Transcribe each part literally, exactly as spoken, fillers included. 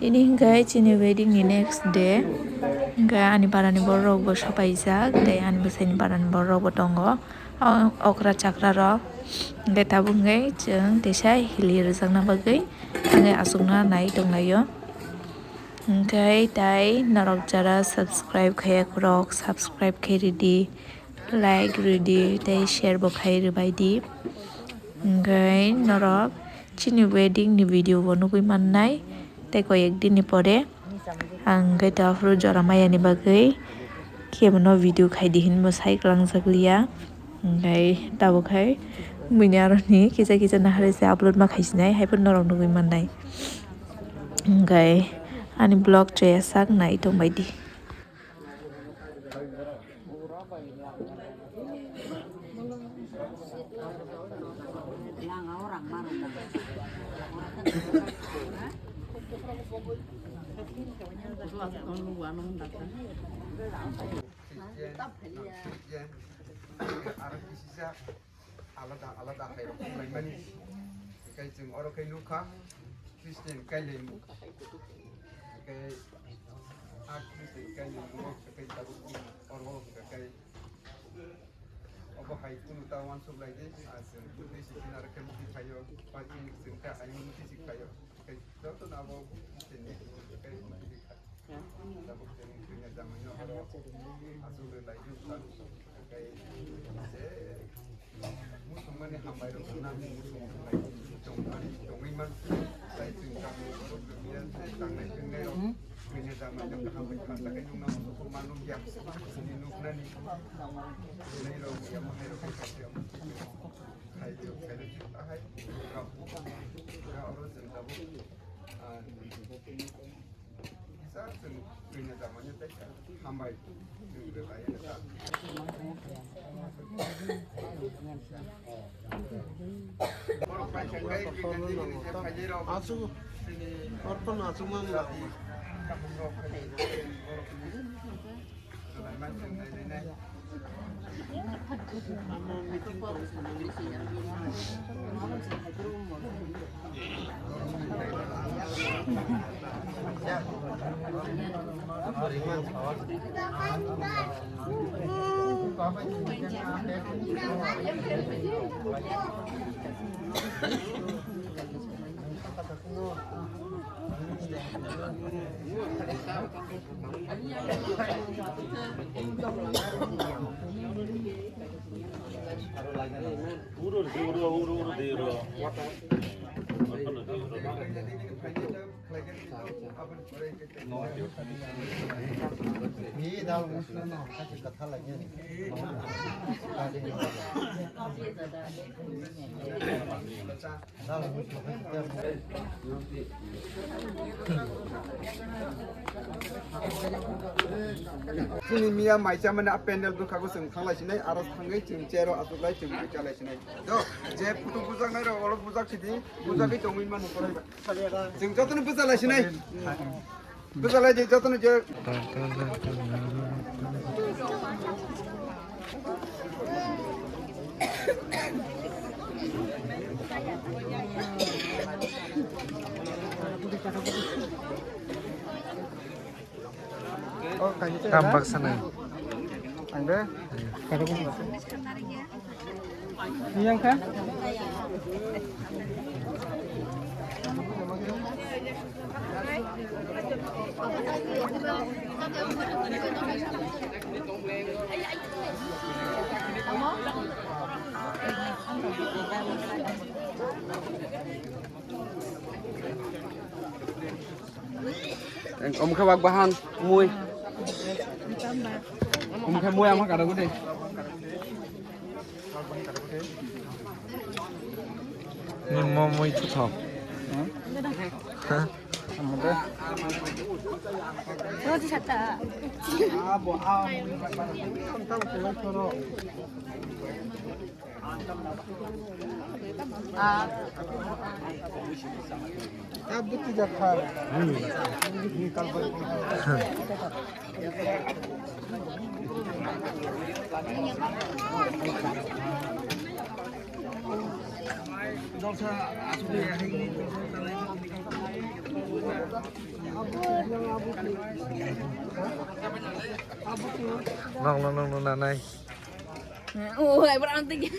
Tini hwnkhe chini wedding ni next day. Hwnkhe ani parani borok bo sopaijak, tei ani bwsaini parani borok bo tongo. O-, okra chakra rok. Hwnkhe tabuk hwnkhe chwng teisa hili rwjakna bagwi hwnkhe achukna nai tonglaio. Hwnkhe tai norok jara subscribe khaiya khorok, subscribe khai rwdi, like rwdi, tei share bo khai rwbaidi. Hwnkhe norok chini wedding ni video bo nugwi mannai, tei koyek din ni pore ang hwnkhe to aphuru jora maya ni bagwi khe bono video khaidi hinwi bo sai kwlangjakliya. Hwnkhe tabuk hai buini aroni kisa kisa naharwi se upload ma khaisinai, haiphuru norok nugwi mannai. Hwnkhe ani vlog chaya sak nai tongbaidi. Christian, non-Christian, aro kisisa alada alada khairok khlaimani. Hwnkhe chwng oro khe nukha Christian kailaimung. Hwnkhe a Christian kailaimung hwnkhe tabuk oro hwnkhe obo hai kunu ta uansuk lai di, ah, chwng tei sikhe aro khe muti phaio, ba chwng chwng khe hai muti sik phaio. Hwnkhe jotono abo Christian ni hwnkhe muti sik kha. Tabuk chwng chwngya jamaino oro aswk rwlai di wngkha. Hwnkhe je muchungmani hambai rok nang muchung lai tongmani tongwi man. Tai chwng tangmani borok rwya tei tangnai twngnai rok chwngya jamaino kaham bai kha. Takhai nukna muchung mano ya ni nuknani nai rok ya mahai rok kha. Khai rok khai rok ahai rok oro chwng tabuk, ah, Achu, orphan achu mang la. Chini miya mai chamani a pendel bwkhago chwng thanglai sinai, aro thangwi chwng chair o achuklai chwng mai chalai sinai. Do, je photo bujaknai rok oro bujak sidi, bujagwi tongwi mani kwlai ba. Chwng jotono bwchalai sinai. Bwchalai di jotono je. Tam baksa nai. Ang de. Yang kha? Omkhe wak bahan mui. Omkhe mui ama kada gudi. Ni mo mui thuthok. Ha? Nokno nokno nanai. Oh, hai, berang tinggi.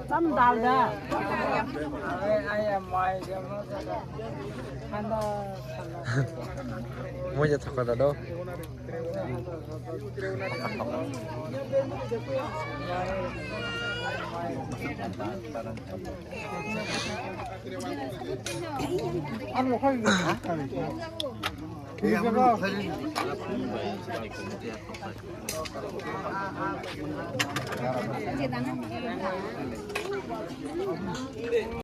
Tam dal da. Moja thokada do.